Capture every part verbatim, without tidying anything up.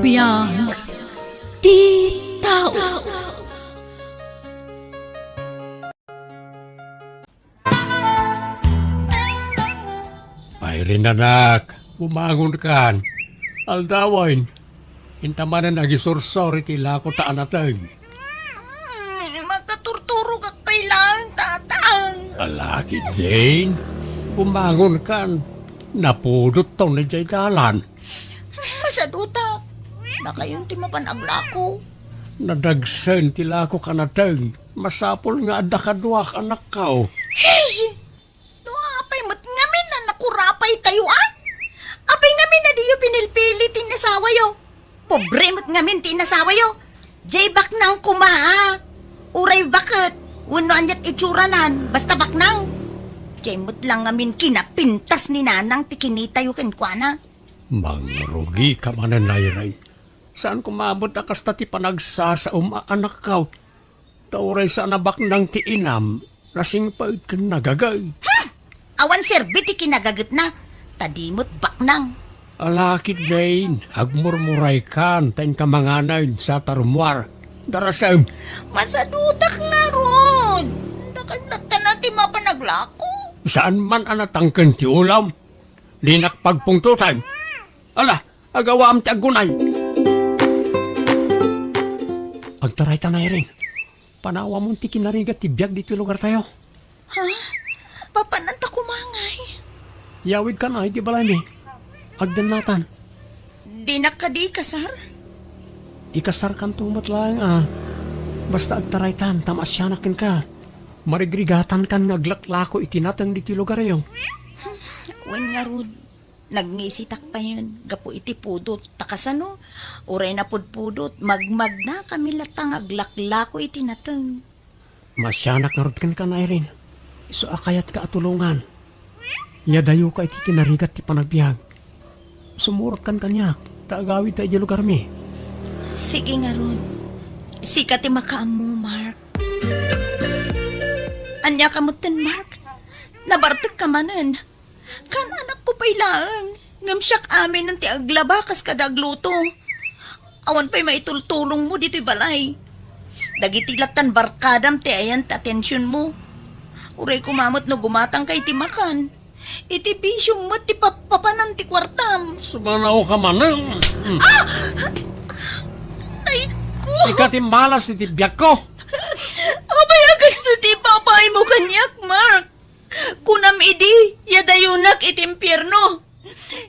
Biag ti tao. Irene, anak, bumangon kan. Aldawen, inta manen agisursor iti lako ta anateng. Hmm, makaturturogak pay laeng, Tatang. Ala, Jane, bumangon kan. Napudot ton idiay dalan. Masadutak. Dakayon ti mapan aglako. Nadagsen ti lako kanateng. Masapul nga adda kaduak, anakko. Hey! No apay met ngamin a nakurapay tayo, a? Apay ngamin a diyo pinilpili ti inasawayo? Pobre met ngamin ti inasawayo. Jay baknang koma, a. Uray baket, wenno aniat itsuranan, basta baknang. Jay met lang ngamin kinapintas ni Nanang ti kinitayo kenkuana. Mangrugika manen, Irene. Saan ko maabot a kasta ti panagsasaom a anakko. Ta uray saan a baknang ti inam, nasingpet ken nagagay. Hmm! Awan serbi ti kinagagetna, ta di met baknang. Ala, Jane, agmurmuray kan, ta inka manganen sa tarummuar. Darasem. Masadutak ngarud. Dakayo latta ti mapan aglako. Saan man a natangken ti ulam. Dinak pagpungtoten. Ala, agawam ti aggunay. Agtaraytan, Irene. Panawamon ti kinarigat ti biag ditoy lugartayo. Ha? Papananta koma ngay? Yawidkan iti balaymi. Agdennatan. Dinak kadi ikasar? Ikasarkanto met laeng, a. Basta agtaraytan, ta maasianak kenka. Marigrigatankan nga aglaklako iti nateng ditoy lugaryo. Wen ngarud, nagngisitak payen gapu iti pudot. Ta kasano? Uray napudpudot, magmagnakami latta nga aglaklako iti nateng. Maasianak ngarud kenka, Irene. Isu a kayatka a tulongan. Iyadayoka iti kinarigat ti panagbiag. Sumurotkan kaniak, ta agawidta idiay lugarmi. Sige ngarud. Sika ti makaammo, Mark. Ania ka metten, Mark? Nabartekka manen. Kan anakko pay laeng, ngem siak aminen ti aglaba kas kada agluto. Awan pay maitultulongmo ditoy balay. Dagiti lattan barkadam ti ayan ti atensionmo. Uray koma met no gumatangka iti makan. Iti bisio met ti pappapanan ti kuartam. Sumanaoka manen. Ah! Ay ko! Ika ti malas iti biagko. Apay a kasta ti ipapaaymo kaniak, Mark? Kunam idi, iyadayonak iti impierno.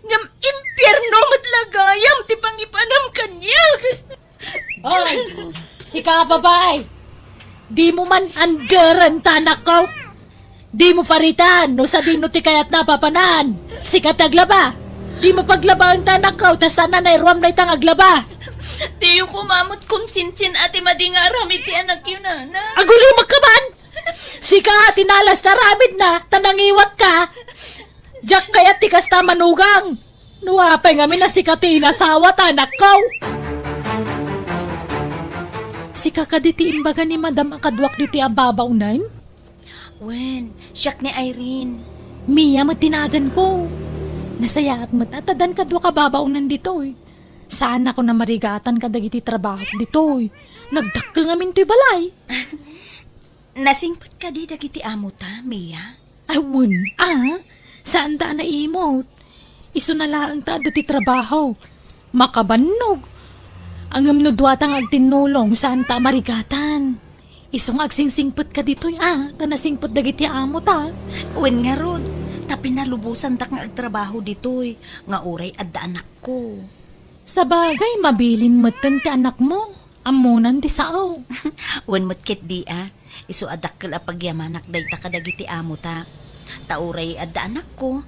Ngem impierno met la gayam ti pangipanam kaniak. Hoy, sika a babai! Dimo man anderen ta anakko. Dimo paritan no sadino ti kayatna a papanan. Sika ti aglaba. Dimo paglabaen ta anakko, ta saan a nairuam dayta nga aglaba. Diyo koma met konsensian a ti madi nga aramid ti anakyo, nana. Agulimek ka man! Sika ti nalas ta aramidna, ta nangiwatka. Diak kayat ti kasta, manugang. No apay ngamin a sika ti inasawa ta anakko. Sika kadi ti imbaga ni Madam a kaduak ditoy a babaonen? Wen, siak ni Irene. Mia met ti naganko. Nasayaat met a ta addan kaduak a babaonen ditoy. Saanakon a marigatan kadagiti trabahok ditoy. Nagdakkel ngamin toy balay. Nasingpet kadi dagiti amota, Mia? Ay, wen, a. Saanda a naimot. Isuna laeng ta adu ti trabaho. Makabannog. Ngem no duata nga agtinnulong, saanta a marigatan. Isu nga agsingsingpet ka ditoy, a, ta nasingpet dagiti amota. Wen ngarud, ta pinalubosandak nga agtrabaho ditoy, nga uray adda anakko. Sabagay, mabilin metten ti anakmo. Ammonan ti sao. Wen met ketdi, a. Isu a dakkel a pagyamanak dayta kadagiti amota. Ta uray adda anakko,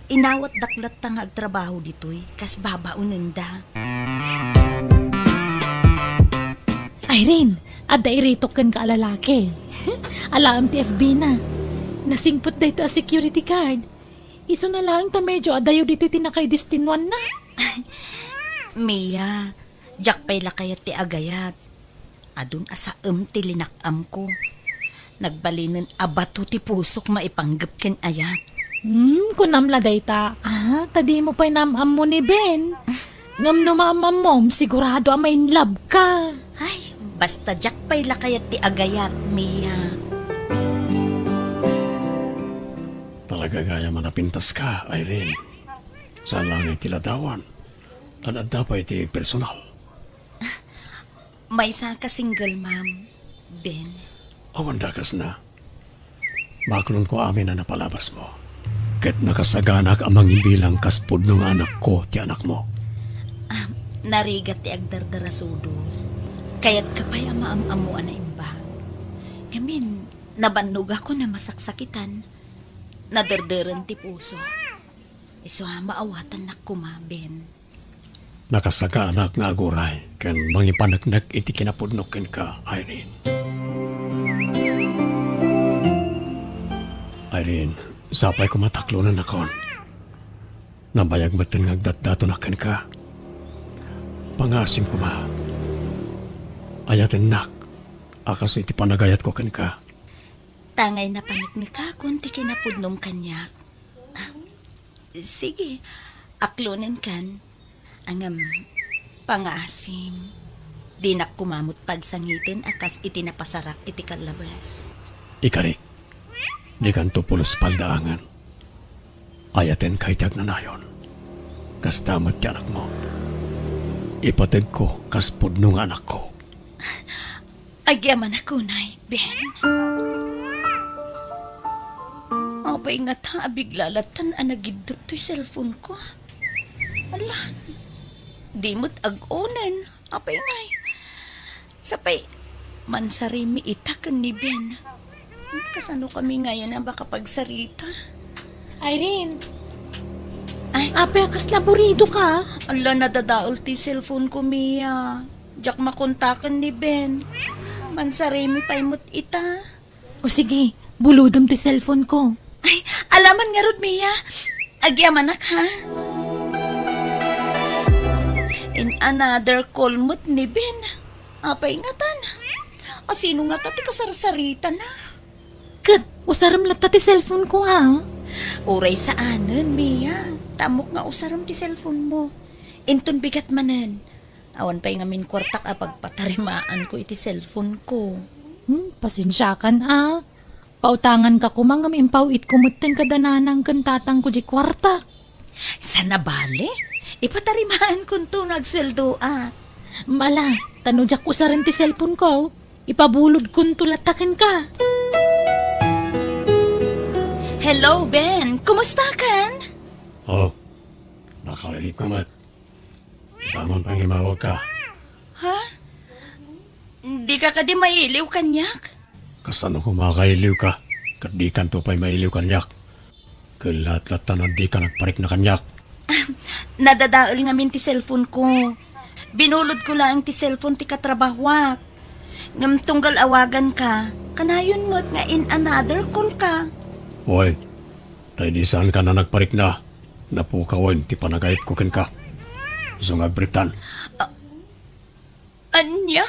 inawatdak latta nga agtrabaho ditoy kas babaonenda. Irene, adda iritok kenka a lalaki. Alaem ti F B na. Nasingpet daytoy a security guard. Isuna laeng ta medio adayo ditoy ti nakaidestinuanna. Mia, diak pay la kayat ti agayat. Adun a saem ti linak-amko. Nagbalinen a bato ti pusok maipanggep ken ayat. Hmm, kunam la dayta. A, ta dimo pay naam-ammo ni Ben. Ngem no maam-ammom, sigurado a ma-in love ka. Ay, basta diak pay la kayat ti agayat, Mia. Talaga gayam a napintas ka, Irene. Saan laeng ti ladawan. Ad-adda pay ti personal. Maysa ka single mom, Ben. Awan dakes na. Maklonko amin a napalabasmo. Ket nakasaganak a mangibilang kas pudno nga anakko ti anakmo. Ah, narigat ti agdardarasudos. Kayatka pay a maam-ammo a naimbag. Ngamin, nabannogakon a masaksakitan. Naderderen ti puso. Isu a maawatannak koma, Ben. Nakasaganak nga aguray ken mangipaneknek iti kinapudnok kenka, Irene. Irene, sapay koma ta aklonennakon. Nabayag metten nga agdatdatonak kenka. Pangaasim koma. Ayatennak a kas iti panagayatko kenka. Tangay napaneknekakon ti kinapudnom kaniak. Sige, aklonenkan. Ngem, pangaasim, dinak koma met pagsangiten a kas iti napasarak iti kallabes. Ikarik, dikanto pulos paldaangen. Ayatenka iti agnanayon. Kasta met ti anakmo. Ipategko kas pudno nga anakko. Agyamanak unay, Ben. Apay ngata a bigla lattan a nagiddep toy cellphone ko? Ala, di met ag-onen. Apay ngay? Sapay, mansarimi ita ken ni Ben. Kasano kami ngayen a makapagsarita? Irene. Ay. Apay, kasla burido ka? Ala, nadadael ti cellphone ko, Mia. Diak makontaken ni Ben. Mansarimi pay met ita. O sige, bulodem ti cellphone ko. Ay, alaman ngarud, Mia. Agyamanak, ha? In another call met ni Ben. Apay ngatan? A, sino ngata ti kasarsaritana? Ket, usarem latta ti cellphone ko, a? Uray saanen, Mia. Ta ammok nga usarem ti cellphone mo. Inton bigat manen. Awan pay ngamin kuartak a pagpatarimaanko iti cellphone ko. Hmm, pasensiakan, a. Pautanganka koma ngem impaw-itko metten kada nanang ken tatangko diay kuarta. Saan a bale? Ipatarimaankonto no agsueldoak. Ala, ta no diak usaren ti cellphone ko, ipabulodkonto latta kenka. Hello, Ben. Kumustakan? Oh, nakalilip ka met. Damon pangimawag ka. Ha? Dika kadi mailiw kaniak? Kasano ko makailiw ka? Ket dikanto pay mailiw kaniak. Ket laat-latta no dika nagparikna kaniak. Nadadael ngamin ti cellphone ko. Binulodko laeng ti cellphone ti katrabahoak. Ngem tunggal awaganka, kanayon met nga in another call ka. Wen, ta idi saanka a nagparikna, napukawen ti panagayatko kenka. Isu nga agbaliktan. A-, ania?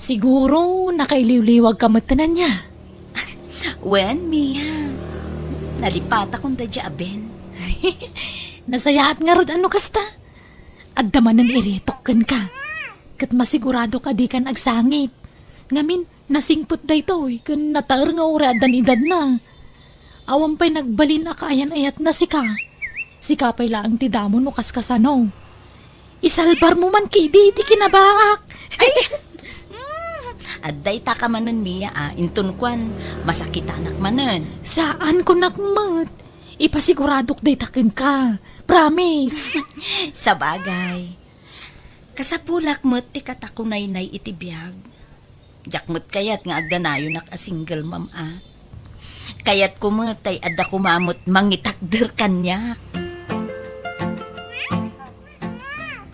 Siguro, nakailiwliwag ka met ania. Wen, Mia. Nalipatakon daydiay a Ben. Nasayaat ngarud a no kasta. Adda manen iretok kenka. Ket masiguradok a dikan agsangit. Ngamin, nasingpet daytoy ken nataer nga uray addan edadna. Awan pay nagbalin a kaayan-ayatna sika. Sika pay laeng ti damo no kaskasano. Isalbarmo man ketdi ti kinabaak. Ay! Mm, adda itaka manen, Mia, a. Inton kuan, masakitanak manen. Saan kunak met. Ipasiguradok dayta kenka. Promise. Sabagay. Kasapulak met ti katakunaynay iti biag. Diak met kayat nga agdanayonak a single mom a. Kayatko met tay adda koma met mangitakder kaniak.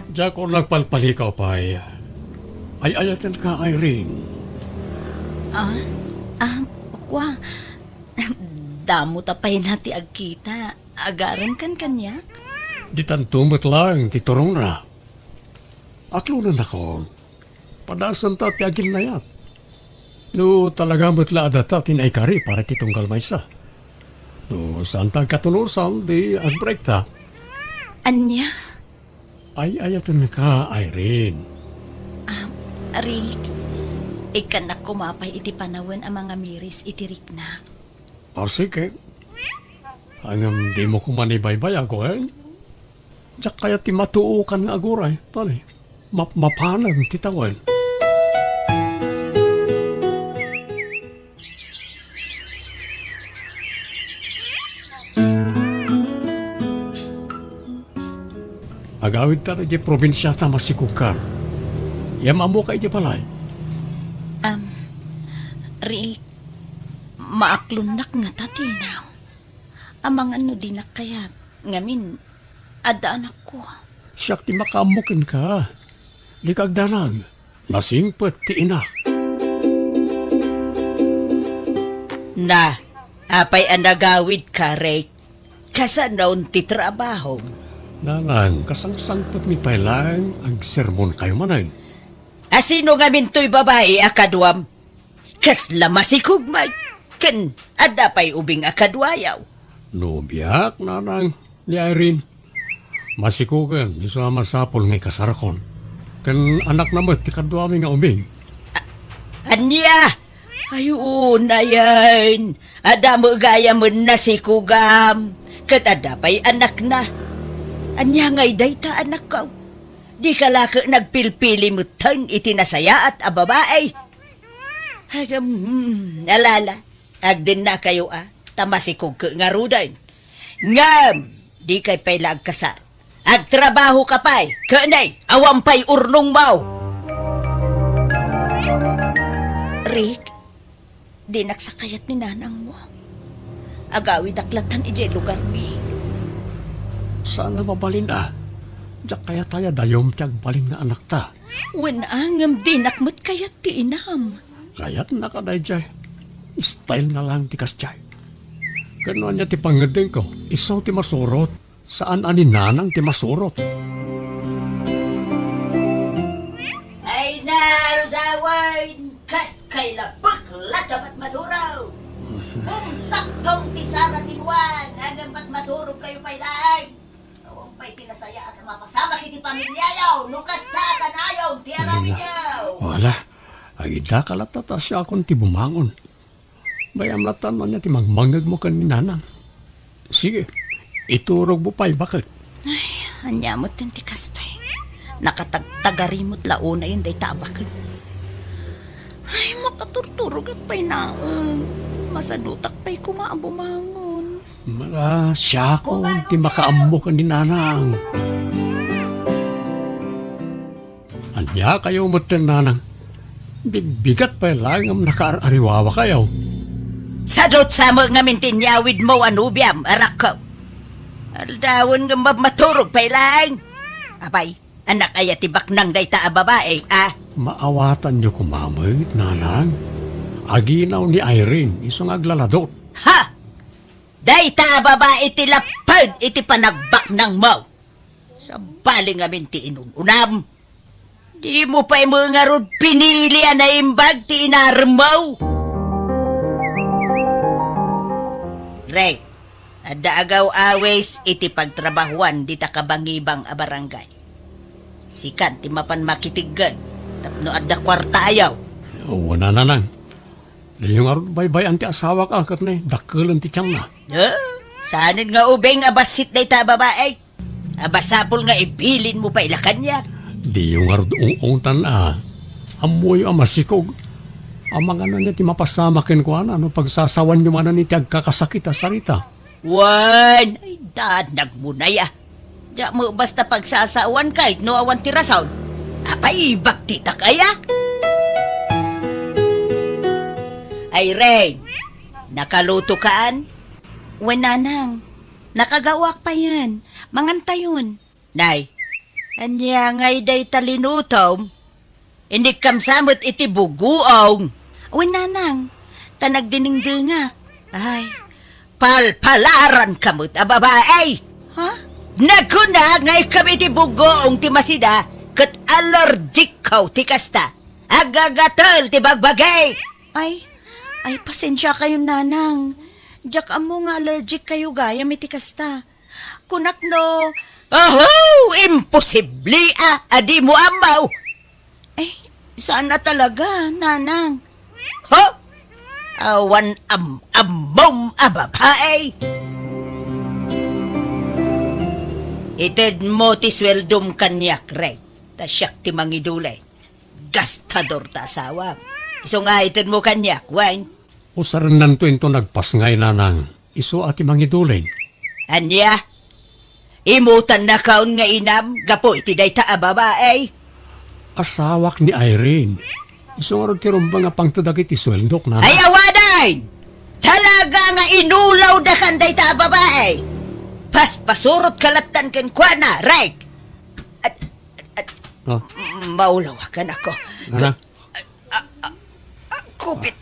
Diak unay palpalikaw pay. Ay-ayatenka, Irene. Ah? Ah, kua. Damo ta pay na ti agkita. Agarem kan kaniak? Ditanto met laeng ti turongna. Aklonennakon. Padasenta ti aginnayat. No talaga met la a data ti naikari para iti tunggal maysa. No saanta agkatunosan, di agbreakta. Ania? Ay-ayatenka, Irene. Ah, Rick, ikkannak koma pay iti panawen a mangamiris iti riknak. Ah, sige. Ngem dimo koma ibaybayag, wen? Diak kayat ti matuokan nga aguray, tani map-, mapanen ti tawen. Agawidka idiay probinsiata, masikogkan. Ngem ammoka idiay balay. Am, Rick, maaklonnak ngata ti inam. Amangan no dinak kayat, ngamin, adda anakko. Siak ti makaammo kenka. Dika agdanag. Nasingpet ti inak. Na, apay a nagawidka, Rick? Kasano ti trabahom? Nanang, kasangsangpetmi pay laeng agsermonkayo manen. A sino ngamin toy babai a kaduam? Kasla masikog met, ken adda pay ubing a kaduayo. Nobiak, nanang, ni Irene. Masikogen, isu a masapul nga ikasarakon. Ken anakna met ti kaduami nga ubing. A-, ania? Ay, unayen. Adda met gayamen nasikogam. Ket adda pay anakna. Ania ngay dayta, anakko? Dika la ket nagpilpili metten iti nasayaat a babai? Agam, hmm, alala, agdennakayo a, ta masikog ket ngaruden. Ngem, dikay pay la agkasar. Agtrabahoka pay, ket nay, awan pay urnongmo. Rick, dinak sa kayat ni nanangmo. Agawidak latan idiay lugarmi. Saan a mabalin a. Diak kayat aya dayom ti agbalin nga anakta. Wen a, ngem dinak met kayat ti inam. Kayatna kadaydiay. Style na lang ti kasdiay. Ken no ania ti pangngeddengko, isu ti masurot. Saan a ni nanang ti masurot. Ay, naaldawen, kas kay labek la dapat maturo. Umtaktong ti sara ti Juan, ngem ket maturogkayo pay laeng. Awan pay ti nasayaat a mapasamak iti pamiliayo, no kasta a kanayon ti aramidyo. Wala. Agidaka latta ta siakon ti bumangon. Bay-am latta no ania ti mangmangngegmo ken ni nanang. Sige, iturogmo pay baket. Ay, ania met ti kastoy? Nakatagtagari met la unayen dayta a baket. Ay, makaturturogak pay laeng. Masadutak pay koma a bumangon. Mala, siakon ti makaammo ken ni nanang. Ania kayo metten, nanang? Bigbigat pay laeng ngem nakaar-ariwawakayo. Sadut sa met ngamin ti inyawidmo a nobiam, arakko. Aldawen ngem mabmaturog pay laeng. Apay, anak aya ti baknang dayta a babai, a? Maawatanyo koma met, nanang. Aginaw ni Irene, isu nga aglaladot. Ha! Dayta a babai ti lapped iti panagbaknangmo. Sabali ngamin ti inun-unam. Dimo pay met ngarud pinili a naimbag ti inaremmo. Rey, adda agaw-awis iti pagtrabahuan dita kabangibang a barangay. Sikan ti mapan makitigged tapno adda kuarta ayaw. Wen a, nanang. Diyo ngarud baybay-an ti asawak a ket ne, dakkelen ti tianna. Eh, saanen nga ubing a bassit dayta a babai? A masapul nga ibilinmo pay la kaniak. Diyo ngarud ung-ungtan a. Ammoyo a masikog. Amangan ania ti mapasamak kenkuana no pagsasawanyo manen iti agkakasakit a sarita. Wen, ay, danagmo nay a. Diak met basta pagsasawan ket no awan ti rason. Apay, baktitak aya? Irene, nakalutokan? Wen, nanang. Nakagaoak payen. Mangantayon. Nay, ania ngay dayta linutom? Inikkam sa met iti bugoong. Wen, nanang, ta nagdinengdengak. Ay, palpalaranka met a babai! Ha? Nagkuna nga ikkam iti bugoong ti masida, ket allergic-ko ti kasta. Agagatel ti bagbagik! Ay, ay, pasensia kayo, Nanang. Diak ammo nga allergic kayo gayam iti kasta. Kunak no, Aho! Imposible a, a di mo ammo! Ay, sana talaga, Nanang. Ho? Awan am-ammom a babae! Ited mo ti sueldom kaniak, Rey. Ta siak ti mangidulay. Gastador ta asawam. Isu nga ited mo kaniak, wen? Usarennanto inton agpasngay, Nanang. Isu a ti mangidulin. Ania? Imutannakon nga inam gapu iti dayta a babae? Asawak ni Irene. Isu ngarud ti rumbeng a pangted dagiti sueldok, Nanang. Ay, awanen! Talaga nga inulawdakan dayta a babae! Paspasurotka lattan kenkuana, Rek! At, at, at, Oh. Maulawakan ako. Nanang? Ah, ah, ah, kupit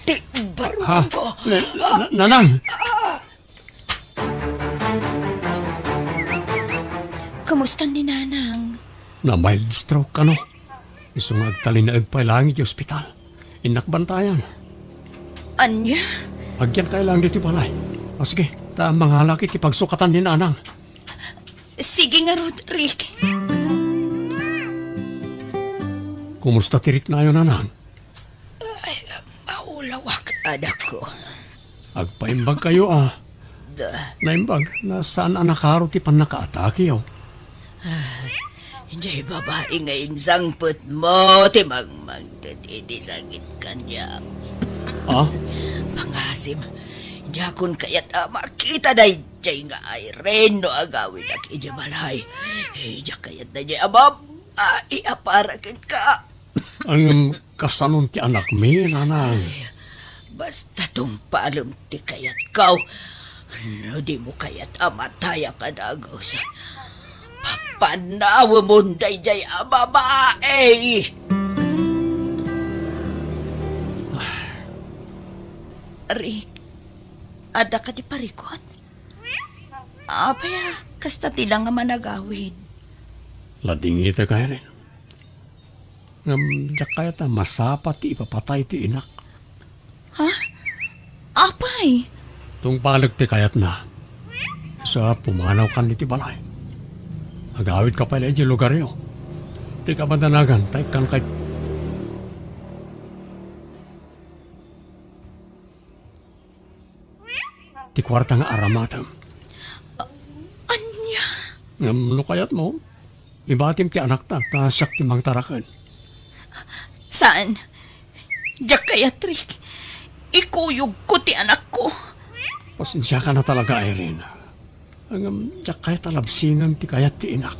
ti barukon ko. Na-, na-, Nanang! Kumusta ni Nanang? Na-mild stroke kano. Isu nga agtalinaed pay laeng iti ospital. Innak bantayan. Ania? Agyan kay laeng ditoy balay. O sige, ta mangalak iti pagsukatan ni Nanang. Sige ngarud, Rick. Kumusta ti riknayo, Nanang? Ay, maulawak, anakko. Agpaimbag kayo, a. Da. Naimbag, na saan a nakaro ti pannakaatakeyo. Ay, jay babai nga insangpetmo ti mangmangted iti sakit kaniak. Ah? Pangasim, diakon kayat a makita dayjay nga Irene no agawidak idiay balay. Diak kayat dayjay a babai a para kenka. Ngem kasanon ti anakmi, Nanang? Ay, basta tungpalem ti kayatko. No dimo kayat a matayak a dagus, papanawemon dayjay a babai! Rick, adda kadi parikut? Apay a kasta ti la nga managawid? Ladingita, Irene. Ngem diak kayat a masapa ti ipapatay ti inak. Ha? Apay? Tungpalek ti kayatna. Sa pumanawkan iti balay. Agawidka pay la iti lugaryo. Dika madanagan, ta ikkan kay ti kuarta nga aramatem. A-, ania? Ngem no kayatmo, ibatim ti anakta, ta siak ti mangtaraken. Saan? Diak kayat, Rick. Ikuyogko ti anakko. Pasensiakan a talaga, Irene. Ngem diak kayat a labsingen ti kayat ti inak.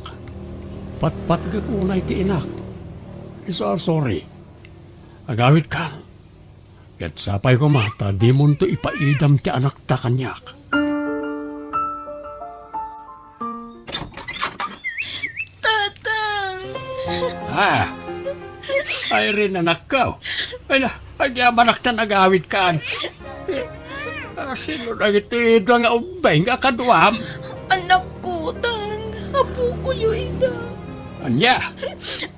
Patpatgek unay ti inak. Isu a sorry. Agawidkan. Ket sapay koma ta dimonto ipaidam ti anakta kaniak. Tatang! Ah! Irene, anakko. Ay na, agyamanak ta nagawidkan. Ah, sino dagiti dua nga ubbing a kaduam? Anakko, Tang. Apokoyo ida. Ania?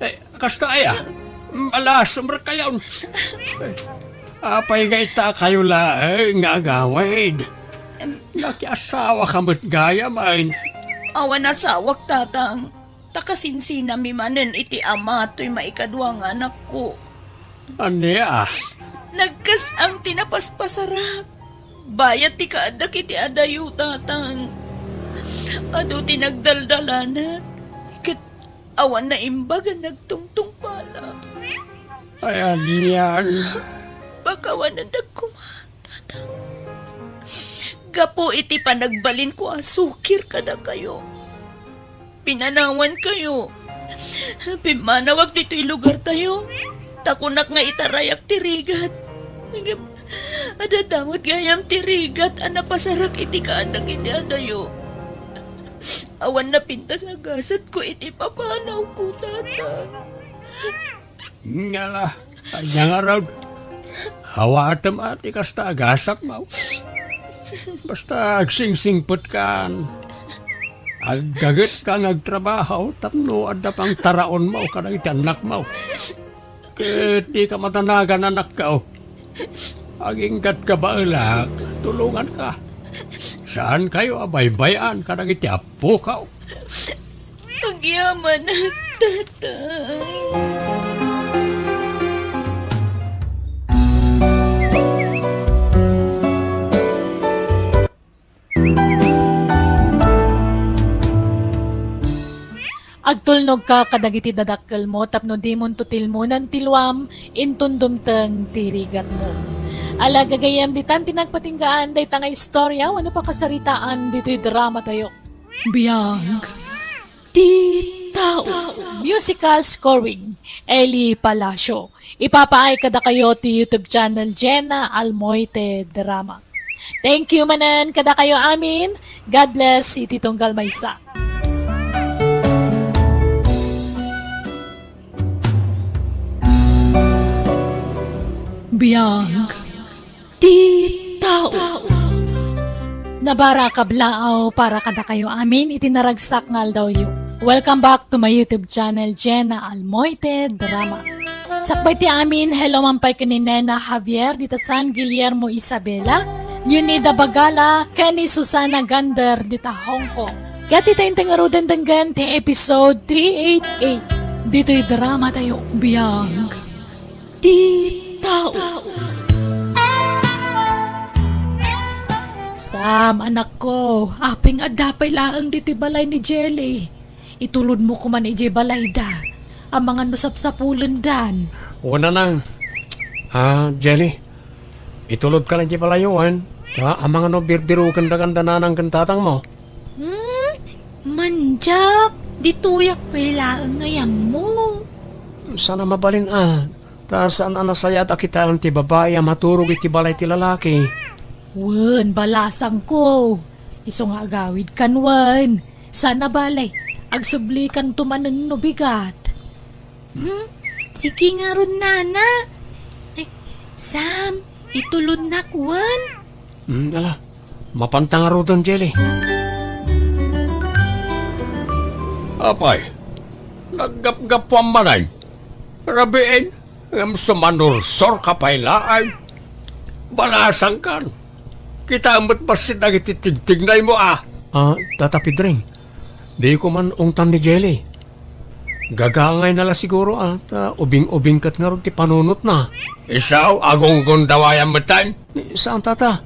Eh, Kasta aya, malasumrek kayon. Apay nga itakayo laeng nga agawid? Nakiasawaka met gayam, ay. Awan asawak, Tatang. Ta kasinsinami manen iti ama toy maikadua nga anakko. Ania? Nagkas-ang ti napaspasarak. Bayat ti kaaddak iti adayo, Tatang. Adu ti nagdaldalanak. Ket Awan naimbag a nagtungtungpalak. Ay, anian? Pakawanendak koma, Tatang. Gapu iti panagbalinko a sukir kadakayo, pinanawankayo. Pimmanawak ditoy lugartayo, ta kunak nga itarayak ti rigat. Ngem, adda met gayam ti rigat a napasarak iti kaaddak iti adayo. Awan napintas a gasatko iti papanawko, Tatang. Ngala, ania ngarud? Awatem a ti kasta a gasatmo. Basta agsingsingpetkan. Aggagetka nga agtrabaho tapno adda pangtaraonmo kadagiti annakmo. Eh, dika madanagan, anakko. Aginggatka baelak, tulonganka. Saankayo a baybay-an kadagiti appokaw. Agyamanak, tatay. Agtulnogka kadagiti dadakkelmo tapno dimonto tilmonan ti luam inton dumteng ti rigatmo. Ala, gagayyem, ditan ti nagpatinggaan dayta nga istorya wenno pakasaritaan ditoy dramatayo. Biag ti tao. Musical scoring, Eli Palacio. Ipapaay kadakayo ti YouTube channel Jenna Almoite Drama. Thank you manen kadakayo amin. God bless iti tunggal maysa. Biag ti tao. Nabara a kablaaw para kadakayo amin iti naragsak nga aldawyo. Welcome back to my YouTube channel, Jenna Almoite Drama. Sakbay ti amin, hello man pay ken ni Nena Javier dita San Guillermo, Isabela, Leonida Bagala, ken ni Susana Gander dita Hong Kong. Ket ita intay ngaruden denggen ti episode three eight eight ditoy dramatayo, Biag ti tao. Sam, anakko, apay nga adda pay laeng ditoy balay ni Jelly? Itulodmo koman idiay balayda. Amangan no sapsapulendan. Wen, nanang. Ah, Jelly, itulodka la idiay balayyo, wen. Ta amangan no birbiroken da kanda nanang ken tatangmo. Hmm? Manjak, ditoyak pay laeng nga yammo. Saan a mabalin a. Ta saan a nasayaat a kitaen ti babai a maturog iti balay ti lalaki. Wen, balasangko. Isu nga agawidkan wen. Saan a bale, agsublikanto manen no bigat. Hmm? Sige ngarud, nana. Ay, Sam, itulodnak wen. Hmm, ala. Mapanta ngaruden, Jelly. Apay, naggapgapuam manen. Rabiin, ngem sumanursorka pay laeng. Balasangkan. Kitaem met bassit dagiti tigtignaymo a. Ah, Tata Pedring, diko man ungtan ni Jelly. Gagangayna la siguro a, ta ubing-ubing ket ngarud ti panunotna. Isu, agunggundawayam metten. Ni, saan, Tata.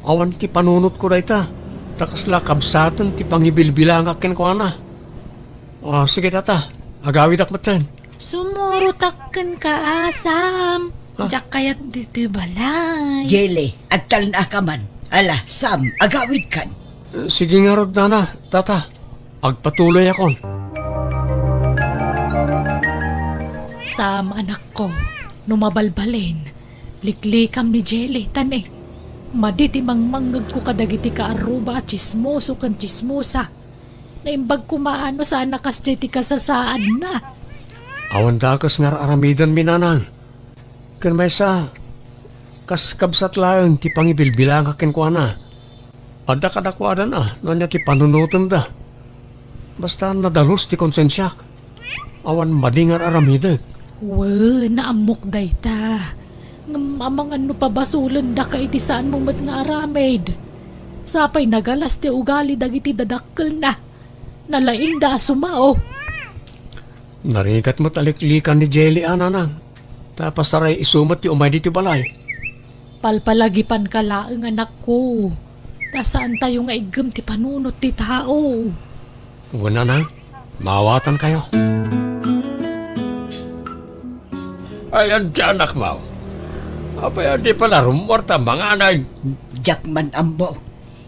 Awan ti panunotko dayta. Ta kasla kabsaten ti pangibilbilangak kenkuana. Ah, sige, Tata. Agawidak metten. Sumurotak kenka a, Sam. Ah. Diak kayat ditoy balay. Jelly, agtalnaka man. Ala, Sam, agawidkan. Sige ngarud, nana, tata. Agpatuloyakon. Sam, anakko, no mabalbalin, liklikam ni Jelly, ta ne, madi ti mangmangngegko kadagiti kaarruba a tsismoso ken tsismosa. Naimbag koma no saan a kasdiay ti kasasaadna. Awan dakes nga ar-aramidenmi, nanang. Ken maysa, kas kabsat laeng ti pangibilbilangak kenkuana. Adda kadakuada a no ania ti panunotenda. Basta nadalus ti konsensiak. Awan madi nga ar-aramidek. Wen, naammok dayta. Ngem amangan no pabasolendaka iti saanmo met nga aramid. Sapay nagalas ti ugali dagiti dadakkelna. Nalaingda a sumao. Narigat met a liklikan ni Jelly a, nanang. Ta pasaray isu met ti umay ditoy balay. Palpalagipanka laeng, anakko. Ta saantayo nga iggem ti panunot ti tao. Wen, nanang, maawatankayo. Ay, ania ti anakmo? Apay a di pay la rummuar ta manganay? Diak man ammo.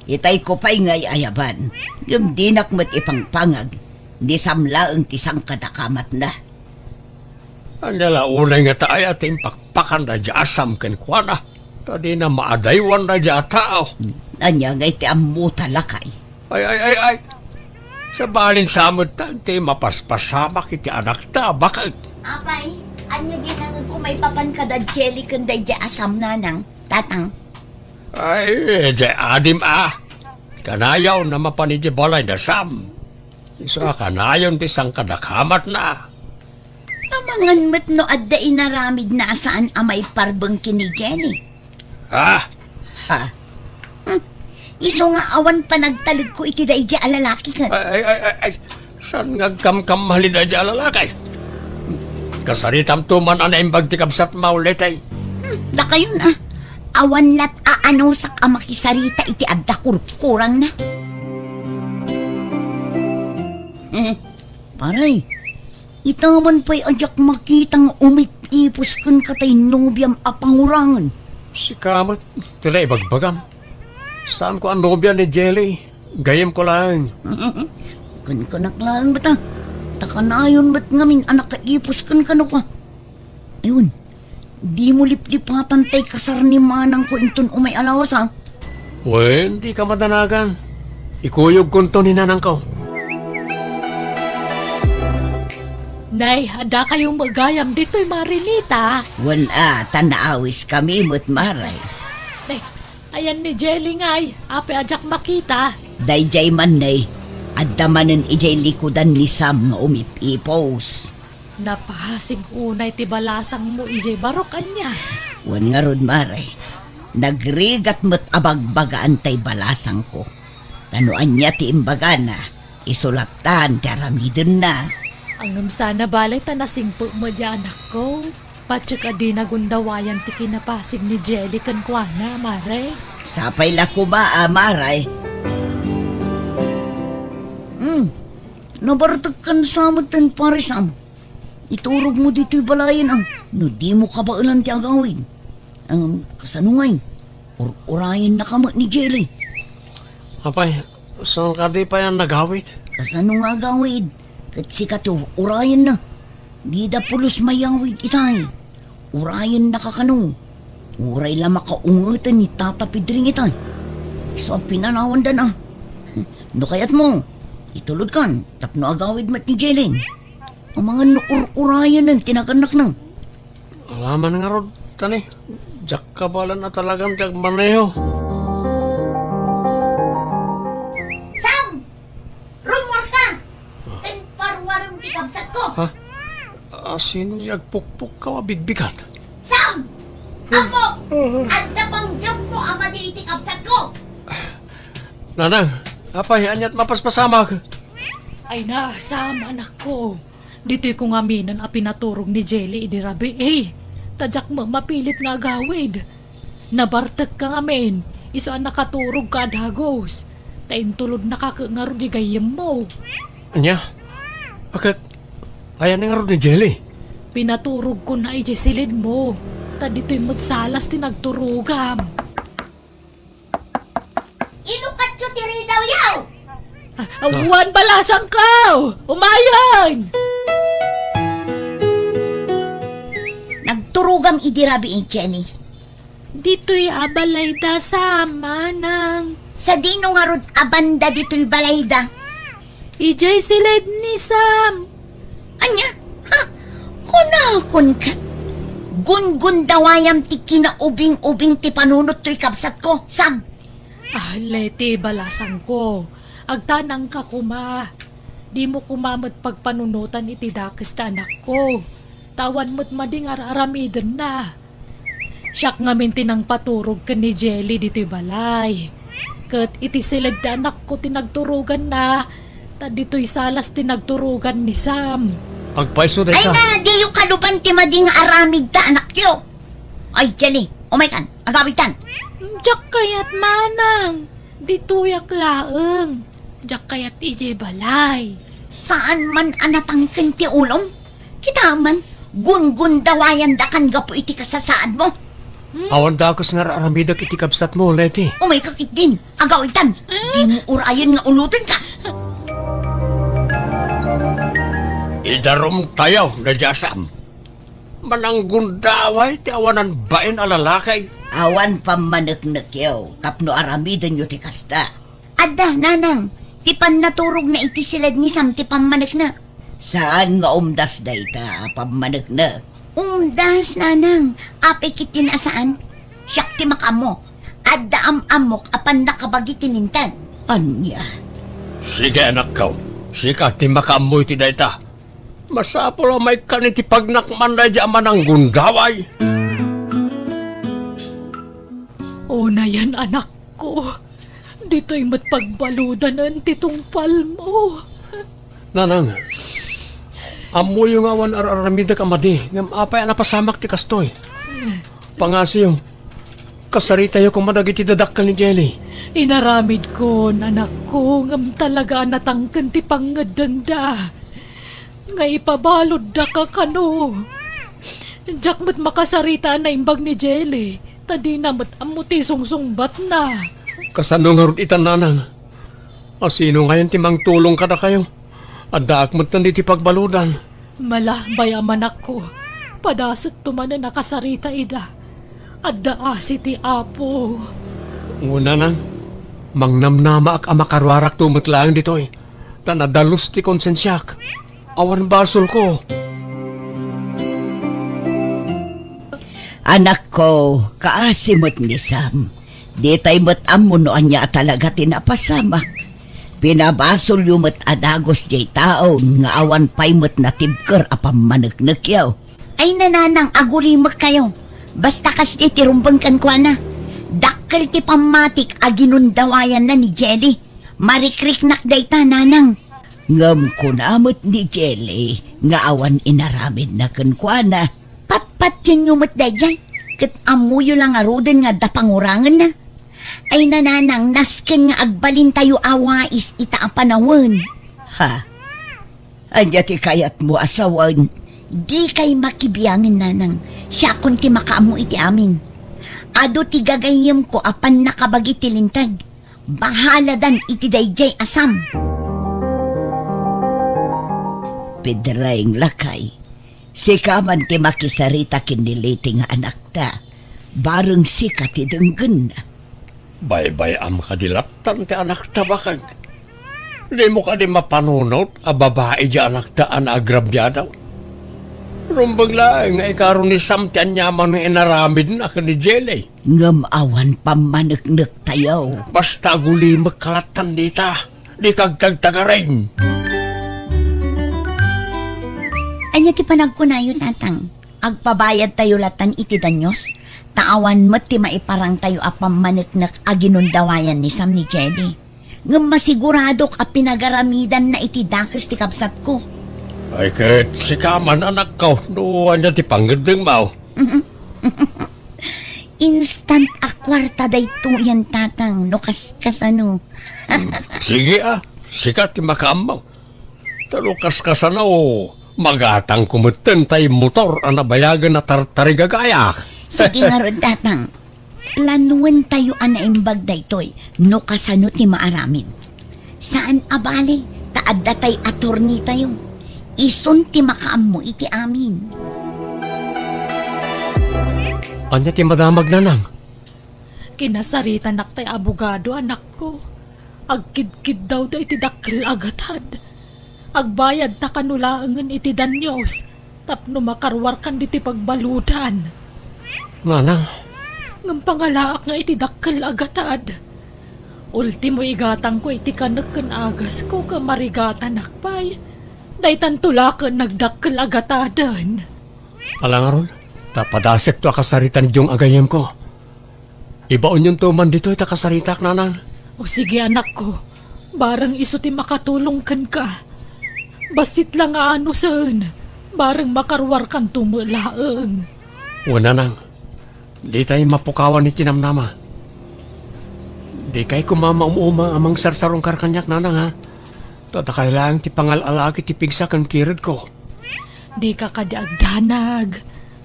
Itayko pay nga ay-ayaban, ngem dinak met ipangpangag, ni Sam laeng ti sangkadakamatna. Ania la unay ngata aya ti impakpakan daydiay a Sam kenkuana? Ta dina maadaywan daydiay a tao. Ania ngay ti ammota, lakay? Ay, ay, ay, ay. Sabalin sa met ta, ti mapaspasamak iti anakta a baket. Apay, ania ginananko maipapan kada Jelly ken daydiay a Sam, nanang, tatang? Ay, diay adim a. Kanayon a mapan idiay balay da Sam. Isu a kanayon ti sangkadakamatna. Ama, Ngem met no adda inaramidna a saan a maiparbeng ken ni Jenny. Ha? Ha? Hmm. Isu nga awan panagtalegko iti daydi a lalaki ket. Ay, ay, ay, ay, ay. Saan nga agkamkamali daydi a lalaki? Kasaritamto man a naimbag ti kabsatmo, Leti. Hmm, dakayon a. Awan lat a anusak a makisarita iti adda kurkurangna. Eh, pare, itaman pay a diak makita nga umip-ipos kenka tay nobiam a pangurangen. Sika met ti naibagbagam. Saanko a nobia ni Jelly. Gayyemko laeng. Kunkunak laeng met a. Ta kanayon met ngamin a nakaipos kenka. Ayun, dimo liplipatan tay kasar ni manangko inton umay a lawas, ha? Wen, dika madanagan. Ikuyogkonto ni nanangko. Nay, adda kayo met gayam ditoy, Marinita? Wen a, ta naawiskami met, Mare. Nay, ayan ni Jelly ngay, apay a diak makita? Daydiay man, Nay. Adda manen idiay likudan ni Sam nga umip-ipos. Napasig unay ti balasangmo idiay barok, ania? Wen ngarud, Mare. Nagrigat met a bagbagaan tay balasangko. Ta no ania ti imbagana, isu lattan ti aramidenna. Ngem saan a bale ta nasingpet met diay anakko. Patiek a di nagundawayan ti kinapasig ni Jelly kenkuana, Mare. Sapay la koma a, Mare. Hmm. Nabartekkan sa met ten, Pare Sam. Iturogmo ditoy balayen a no dimo kabaelan ti agawid. Ngem kasano ngay? Ur-urayennaka met ni Jelly. Apay, saan kadi pay a nagawid? Kasano nga agawid? Ket sika ti ur-urayenna. Dida pulos mayawid itay. Urayennaka kano. Uray la makaungeten ni Tata Pedring itay. Isu a pinanawandan a. No kayatmo, itulodkan tapno agawid met ni Jelly. Amangan no ur-urayennen ti nagannakna. Alaman ngarud, tani, diak kabaelan a talagan ti agmaneho. Sam! Rummuarka! Ten paruarem ti kabsatko! Ha? A, sino ti agpukpukkaw a bigbigat? Sam! Ammok! Adda panggepmo a madi iti kabsatko! Nanang, apay, ania't mapaspasamak? Ay na, Sam, anakko. Ditoyko ngaminen a pinaturog ni Jelly idi rabii, ta diak met mapilit nga agawid. Nabartekka ngamin, isu a nakaturogka a dagus, ta intulodnaka ket ngarud di gayyemmo. Ania? Aket, ayan ngarud ni Jelly? Pinaturogkona idiay silidmo, ta ditoy met salas ti nagturogam. Ilukatyo ti ridawyo! Ah, ah, wen, balasangko! Umayen! Nagturogam idi rabii, Jenny. Ditoy a balayda, Sam, manang. Sadino ngarud a banda ditoy balayda? Idiay silid ni Sam. Ania? Ha? Kunakon ket, gungundawayam ti kinaubing-ubing ti panunot toy kabsatko, Sam. Ah, Leti, balasangko. Agtanangka koma. Dimo koma met pagpanunotan iti dakes ti anakko. Ta awan met madi nga ar-aramidenna. Siak ngamin ti nangpaturog ken ni Jelly ditoy balay. Ket iti siled ti anakko ti nagturoganna, ta ditoy salas ti nagturogan ni Sam. Agpayso dayta. Ay nga, diyo kaluban ti madi nga aramid ta anakyo. Ay, Jelly, umaykan, agawidkan. Diak kayat, manang. Ditoyak laeng. Diak kayat idiay balay. Saan man a natangken ti ulom? Kita man, gungundawayandakan gapu iti kasasaadmo. Hmm? Awan dakes nga ar-aramidek iti kabsatmo, Leti. Umayka ketdin, agawidtan. Hmm? Dimo urayen nga ulotenka. Idarumtayo, Nadiasam. Mananggundaway ti awanan bain a lalaki. Awan pammaneknekyo tapno aramidenyo ti kasta. Adda, nanang, ti pannaturogna iti siled ni Sam ti pammaneknek. Saan nga umdas dayta a pammaneknek? Umdas, nanang. Apay ketdin a saan? Siak ti makaammo. Adda am-ammok a pannakabagi ti linteg. Ania? Sige, anakko. Sika ti makaammo iti dayta. Masapul a maikkan iti pagnakman daydi a mananggundaway. Unayen, anakko, ditoy met pagbaludanen ti tungpalmo. Nanang, ammoyo nga awan ar-aramidek a madi, ngem apay a napasamak ti kastoy? Pangasiyo, kasaritayo koma dagiti dadakkel ni Jelly. Inaramidkon, anakko, ngem talaga a natangken ti pangngeddengda. Nga ipabaludda ka kano. Diak met makasarita a naimbag ni Jelly, ta dina met ammo ti sungsungbatna. Kasano ngarud ita, nanang? A sino ngayen ti mangtulong kadakayo? Addaak metten ditoy pagbaludan. Malabay a manakko, padasekto manen a kasarita ida. Adda asi ti Apo. Nanang, mangnamnamaak a makaruarakto met laeng ditoy, ta nadalus ti konsensiak. Awan basolko. Anakko, kaasi met ni Sam. Ditay met ammo no ania a talaga ti napasamak. Pinabasolyo met a dagus diay taon nga awan pay met natibker a pammaneknekyo. Ay, nanang, agulimekkayo. Basta kasdi ti rumbeng kenkuana. Dakkel ti pammatik a ginundawayanna ni Jelly. Marikriknak dayta, nanang. Ngem kuna met ni Jelly nga awan inaramidna kenkuana. Patpatienyo met daydiay, ket ammoyo la ngaruden nga adda pangurangenna. Ay, nanang, nasken nga agbalintayo a wais ita a panawen. Ha? Ania ti kayatmo a sawen? Dikay makibiangen, nanang. Siakon ti makaammo iti amin. Adu ti gagayyemko a pannakabagi ti linteg. Bahaladan iti daydiay a Sam. Pedreng, lakay, sika man ti makisarita ken ni Leti nga anakta. Bareng sika ti denggenna. Baybay-am kadi lattan ti anakta, bakag? Dimo kadi mapanunot a babai di anakta a naagrabiado? Rumbeng laeng nga ikaaro ni Sam ti aniaman nga inaramidna ken ni Jelly. Ngem awan pammaneknektayo. Basta agulimek ka lattan dita, dika agtagtagaring. Ania ti panagkunayo, Tatang? Agpabayadtayo lattan iti danyos, ta awan met ti maiparangtayo a pammaneknek a ginundawayan ni Sam ni Jelly. Ngem masiguradok a pinagaramidanna iti dakes ti kabsatko. Ay, ket sika man, anakko, no ania ti pangngeddengmo? Instant a kuarta daytoyen, Tatang, no kaskasano. Sige, a, sika ti makaammo. Ta no kaskasano, magatangko metten tay motor a nabayagen a tartarigagayak. Sige ngarud, Tatang. Planuentayo a naimbag daytoy no kasano ti maaramid. Saan a bale, ta adda tay attorneytayo. Isun ti makaammo iti amin. Ania ti madamag, nanang? Kinasaritanak tay abogado, anakko. Agkidkiddawda iti dakkel a gatad. Agbayadta kano laengen iti danyos tapno makaruarkan ditoy pagbaludan. Nanang. Ngem pangalaak nga iti dakkel a gatad. Ultimo, igatangko iti kanek ken agasko ket marigatanak pay. Daytanto la ket nagdakkel a gataden. Ala ngarud, ta padasekto a kasarita ni Jong a gayyemko. Ibaonyonto man ditoy ta kasaritak, nanang. O sige, anakko. Bareng isu ti makatulong kenka. Bassit la nga anusen. Bareng makaruarkanto met laeng. Wen, nanang. Ditay mapukawan iti namnama. Dikay koma maum-uma a mangsarsarungkar kaniak, nanang, ha? Ta dakay laeng ti pangal-alaak iti pigsa ken kiredko. Dika kadi agdanag.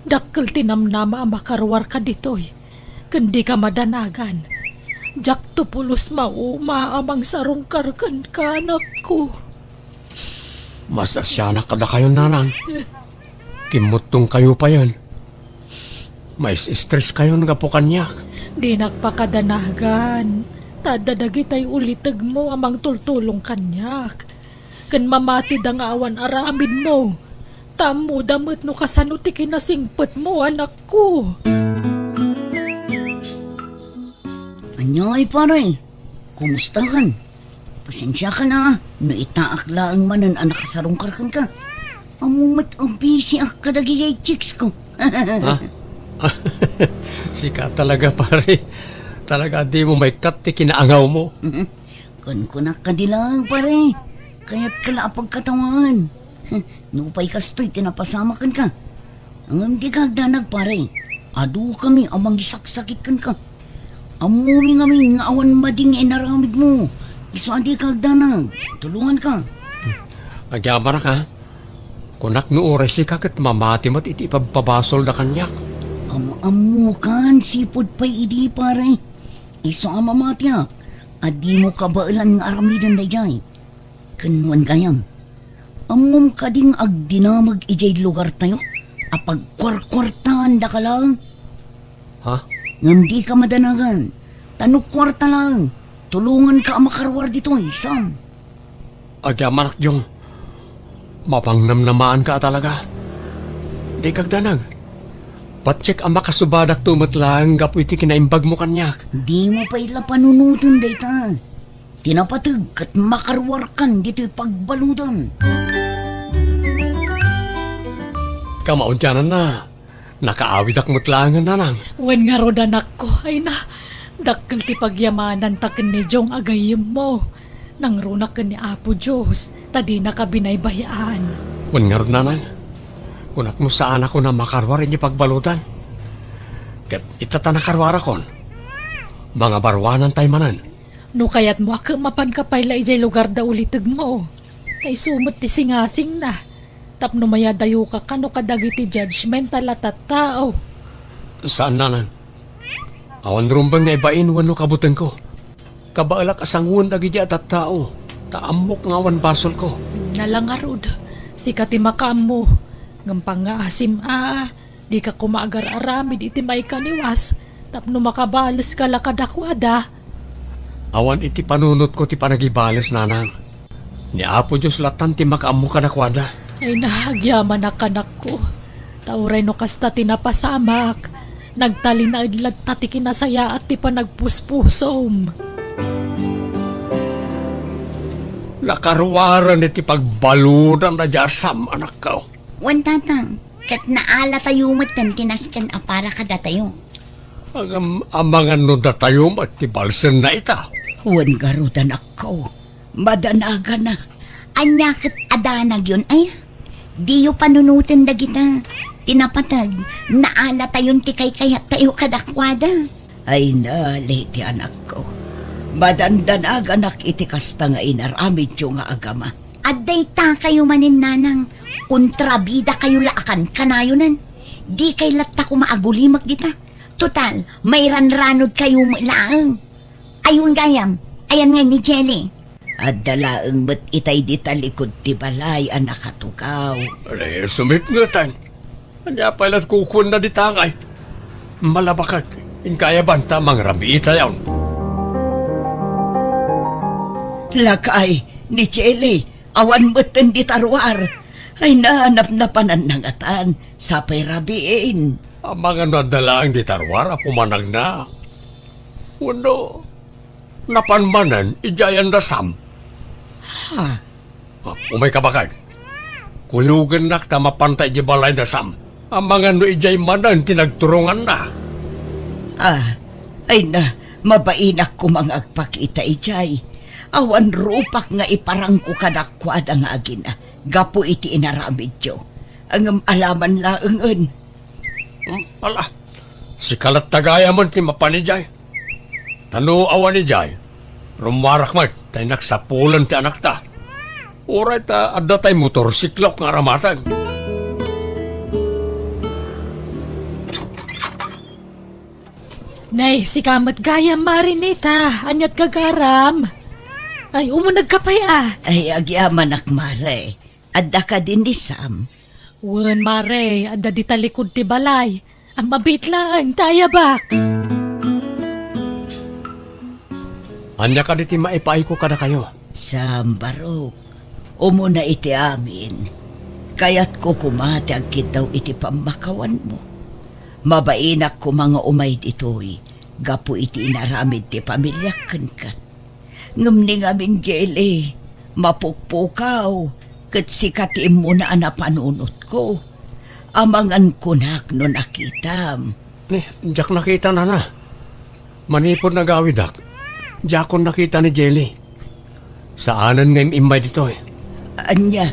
Dakkel ti namnama a makaruarka ditoy. Ken dika madanagan. Diakto pulos mauma a mangsarungkar kenka, anakko. Masasianak kadakayon, nanang. Kimmuttongkayo payen. Mais-stress kayon gapu kaniak. Dinak pakadanagan. Ta adda dagitay ulitegmo a mangtultulong kaniak. Ken mamatida nga awan aramidmo. Ta ammoda met no kasano ti kinasingpetmo, anakko. Ania, ay, pare? Kumustakan? Pasensiakan a, no itaak laeng manen a nakasarungkar kenka. Ammo met a busy-ak kadagiti chicks ko. Ha? Sika talaga, pare. Talaga, di mo maikkat ti kinaangawmo. Kunkunak kadi laeng, pare. Kayatka la a pagkatawaan. Nupay kastoy ti napasamak kenka. Ngem dika agdanag, pare. Adukami a mangisaksakit kenka. Ammomi ngamin nga awan madi nga inaramidmo. Isu a dika agdanag. Tulonganka. Agyamanak, ha? Kunak no uray sika ket mamati met iti ipabpabasolda kaniak. Am-ammokan, sipud pay idi, pare. Isu a mamatiak a dimo kabaelan nga aramiden daydiay. Ken wen gayam, ammom kadi nga agdinamag idiay lugartayo a pagkuarkuartaandaka laeng? Ha? Ngem dika madanagan, ta no kuarta laeng, tulonganka a makaruar ditoy, Sam. Agyamanak, Jong. Mapangnamnamaanka a talaga. Dika agdanag. Patiek a makasubadakto met laeng gapu iti kinaimbagmo kaniak. Dimo pay la panunoten dayta. Ti napateg ket makaruarkan ditoy pagbaludan. Kamaudiananna, nakaawidak met laengen, nanang. Wen ngarud, anakko, ay na, dakkel ti pagyamananta ken ni Jong a gayyemmo. Nangrunak ken ni Apo Dios, ta dinaka binaybay-an. Wen ngarud, nanang, kunak no saanakon a makaruar iti pagbaludan. Ket ita ta nakaruarakon, mangabaruanantay manen. No kayatmo a ket mapanka pay la idiay lugar da ulitegmo, ta isu met ti singasingna, tapno mayadayoka kano kadagiti judgmental a tattao. Saan, nanang. Awan rumbeng nga ibain wenno kabutengko. Kabaelak a sangoen dagidi a tattao, ta ammok nga awan basolko. Nala ngarud, sika ti makaammo, ngem pangngaasim a, dika koma agar-aramid iti maikaniwas tapno makabaleska la kadakuada. Awan iti panunotko ti panagibales, nanang. Ni Apo Dios latan ti makaammo kadakuada. Ay, nagyamanak, anakko. Ta uray no kasta ti napasamak, nagtalinaed latta ti kinasayaat ti panagpuspusom. Nakaruaren iti pagbaludan a diay a Sam, anakko. Wen, tatang, ket naalatayo metten ti nasken a para kadatayo. Ngem amangan no datayo met ti balsenna ita. Wen ngarud, anakko, madanagana. Ania ket a danagyon, ay? Diyo panunoten dagita. Ti napateg, naalatayon ti kaykayattayo kadakuada. Ay, naliti, anakko. Madandanaganak iti kasta nga inaramidyo nga agama. Adda itakayo manen, nanang, kontrabidakayo la a kankanayonen. Dikay latta koma agulimek dita. Total, mairanranodkayo met laeng. Ayon gayam, ayan ngay ni Jelly? Adda laeng met itay dita likud ti balay a nakatugaw. Ay, sumipngetan. Ania pay la kukuenna dita ngay? Malabaket, inkayaban ta mangrabiitayon. Lakay, ni Jelly, awan metten dita ruar. Ay, na, napnapananna ngatan, sapay rabiin. Amangan no adda laeng dita ruar a pumanagna. Wenno, napan manen idiay da Sam? Ha? Ah, umayka, baket. Kuyogennak ta mapanta idiay balay da Sam. Amangan no idiay manen ti nagturonganna. Ah, ay na, mabainak koma nga agpakita idiay. Awan rupak nga iparangko kadakuada nga agina gapu iti inaramidyo. Ngem alaman laengen. Hmm, ala, sika latta gayam ti mapan idiay. Ta no awan idiay, rummuarak met ta innak sapulen ti anakta. Uray ta adda tay motorsiklok nga aramateg. Nay, sika met gayam, Mare Nita. Aniat gagaram? Ay, umunegka pay a. Ay, agyamanak, Mare. Adda kadi ni Sam? Wen, Mare, adda dita likud ti balay. Mabiit laeng ta ayabak. Ania kadi ti maipaayko kadakayo? Sam, barok, umuna iti amin. Kayatko koma ti agkiddaw iti pammakawanmo. Mabainak koma nga umay ditoy gapu iti inaramid ti pamiliak kenka. Ngem ni ngamin, Jelly, mapukpukaw, Ket sika ti immuna a napanunotko. Amangan kunak no nakitam. Eh, diak nakita, nana. Manipud nagawidak, diakon nakita ni Jelly. Saanen nga im-immay ditoy. Ania?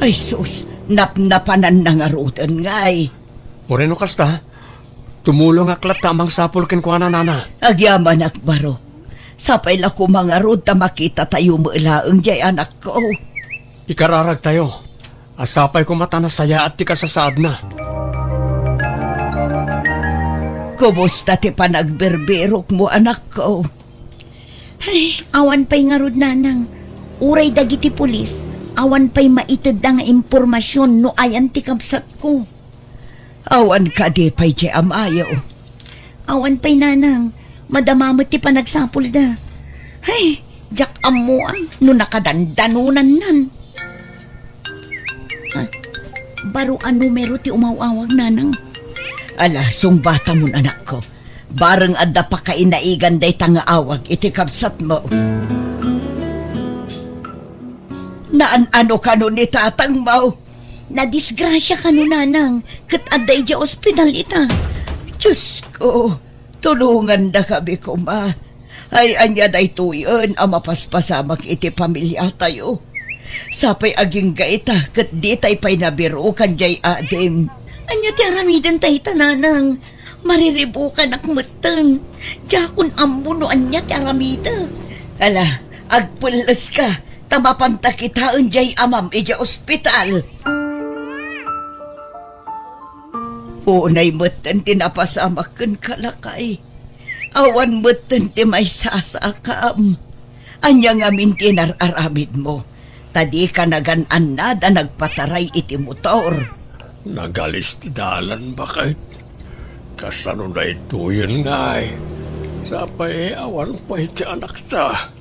Ay sus, napnapananna ngaruden ngay. Uray no kasta, tumulongak latta a mangsapul kenkuana, nana. Agyamanak, Barok. Sapay la koma ngarud ta makitatayo met laeng diay anakko. Ikararagtayo a sapay koma ta nasayaat ti kasasaadna. Kumusta ti panagbirbirokmo, anakko? Ay, awan pay ngarud, nanang. Uray dagiti pulis, awan pay maitedda nga impormasion no ayan ti kabsatko. Awan kadi pay diay amayo? Awan pay, nanang. Madama met ti panagsapulda. Ay, diak ammoan no nakadandanonannan. Ah, baro a numero ti umaw-awag, nanang. Ala, sungbatamon, anakko. Bareng adda pakainaigan dayta nga awag iti kabsatmo. Naan-ano kano ni tatangmo? Nadisgrasia kano, nanang, ket adda idiay ospital ita. Diosko, tulongandakami koma. Ay, ania daytoyen a mapaspasamak iti pamiliatayo? Sapay agingga ita ket ditay pay nabirukan diay adim. Ania ti aramidenta ita, nanang? Mariribukanak metten. Diakon ammo no ania ti aramidek. Ala, agpelleska, ta mapanta kitaen diay amam idiay ospital. Unay metten ti napasamak kenka, lakay. Awan metten ti maisasakam. Ania ngamin ti inar-aramidmo? Ta dika nagan-annad a nagpataray iti motor. Nagalis ti dalan, baket. Kasano daytoyen ngay? Sapay awan pay ti anakta.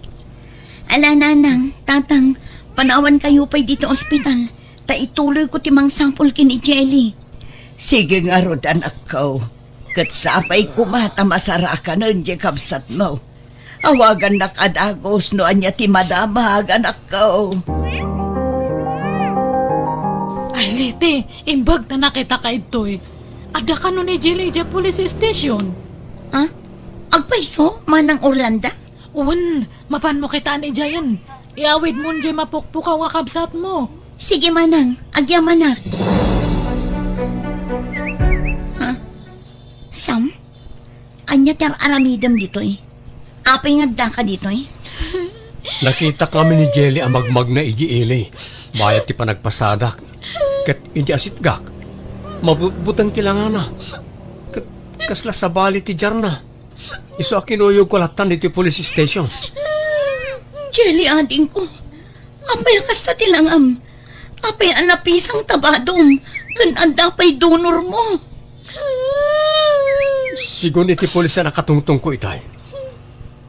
Ala, nanang, tatang, panawankayo pay ditoy ospital, ta ituloyko ti mangsapul ken ni Jelly. Sige ngarud, anakko. Ket sapay koma ta masarakanen diay kabsatmo. Awagannak a dagus no ania ti madamag, anakko. Ay, Leti, imbag ta nakitaka ditoy. Adda kano ni Jelly idiay police station? Ha? Agpayso, Manang Orlando? Wen, mapanmo kitaen idiayen. Iawidmon diay mapukpukaw a kabsatmo. Sige, Manang, agyamanak. Ha? Sam? Ania ti ar-aramidem ditoy? Apay nga addaka ditoy? Nakitak ngamin ni Jelly a magmagna idiay ili. Mayat ti panagpasadak. Ket idi asitgak, mabutbuteng ti langana. Ket kasla sabali ti diarna. Isu a kinuyogko lattan ditoy police station. Jelly, adingko. Apay a kasta ti langam? Apay a napisang ta badom ken adda pay donormo? Sigun iti pulis a nakatungtongko itay,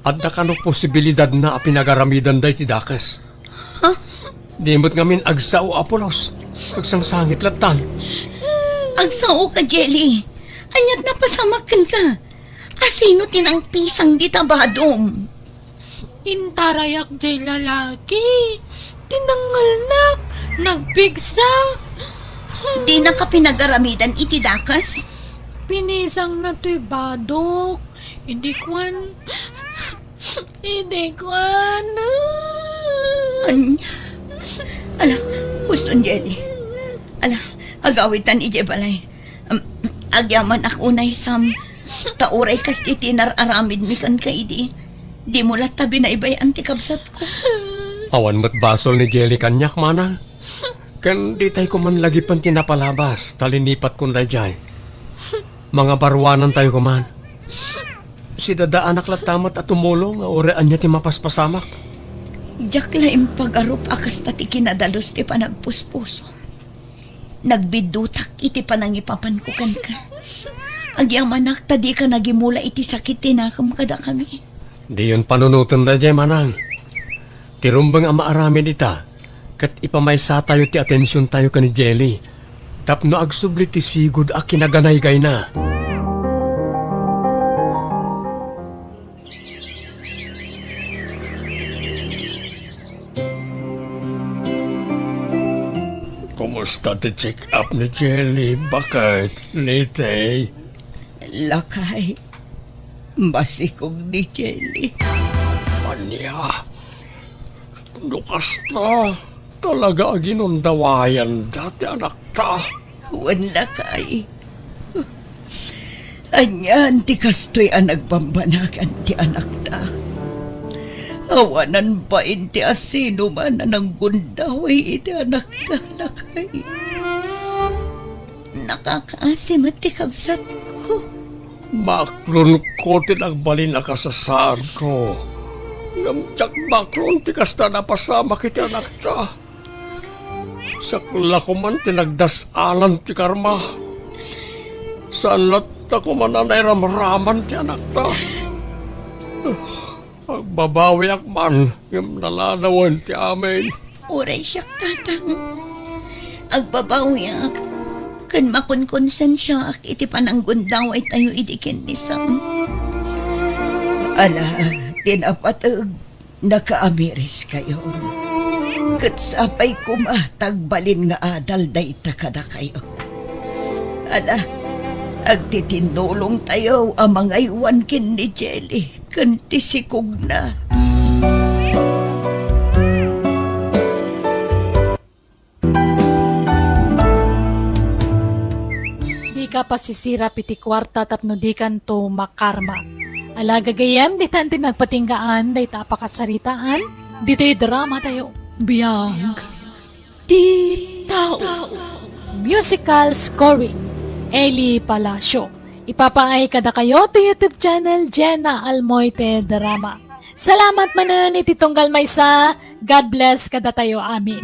adda kano posibilidadna a pinagaramidanda iti dakes. Ha? Di met ngamin agsao a pulos. Agsangsangit lattan. Agsao ka, Jelly. Aniat napasamak kenka? Asino ti nangpisang dita badom? Intarayak jay lalaki. Tinangalnak. Nagpigsa. Dinaka pinagaramidan iti dakes? Pinisangna toy badok. Idi kuan, Idi kuan. Ania? Ala, huston, Jelly. Ala, agawidtan idiay balay. Em, agyamanak unay, Sam. Ta uray kas ti inar-aramidmi kenka idi, dimo latta binaybay-an ti kabsatko. Awan met basol ni Jelly kaniak, manang. Ken ditay koman lagipen ti napalabas, ta linipatkon daydiay. Mangabaruanantayo koman. Sidadaanak latta met a tumulong nga uray ania ti mapaspasamak. Diak la impagarup a kasta ti kinadalus ti panagpuspusom. Nagbiddutak iti panangipapanko kenka. Agyamanak ta dika nagimula iti sakit ti nakem kadakami. Diyon panunoten daydiay, manang. Ti rumbeng a maaramid ita, ket ipamaysatayo ti atensiontayo ken ni Jelly tapno agsubli ti sigud a kinaganaygayna. Kasta ti check-up ni Jelly, baket, Liti? Lakay, masikog ni Jelly. Ania? No kasta, talaga a ginundawayanda ti anakta. Wen, lakay. Anian ti kastoy a nagbambanagan ti anakta. Awanan bain ti asinoman a nanggundaway iti anakta, lakay. Nakakaasi met ti kabsatko. Maklonko ti nagbalin a kasasaadko. Ngem diak maklon ti kasta a napasamak iti anakta. Siak la koman ti nagdas-alan ti karma. Saan latta koman a nairamraman ti anakta. Agbabawiak man, ngem naladawen ti amin. Uray siak, Tatang. Agbabawiak ken makonkonsensiaak iti pananggundawaytayo idi ken ni Sam. Ala, ti napateg, nakaamiriskayo. Ket sapay koma ta agbalin nga adal dayta kadakayo. Ala, agtitinnulongtayo a mangaywan ken ni Jelly ken ti sikogna. Dika pasisirap iti kuarta tapno dikanto makarma. Ala, gagayyem, ditan ti nagpatinggaan dayta a pakasaritaan ditoy dramatayo. Biag ti tao. Musical scoring, Eli Palacio. Ipapaay kadakayo ti YouTube channel Jenna Almoite Drama. Salamat manen iti tunggal maysa. God bless kadatayo amin.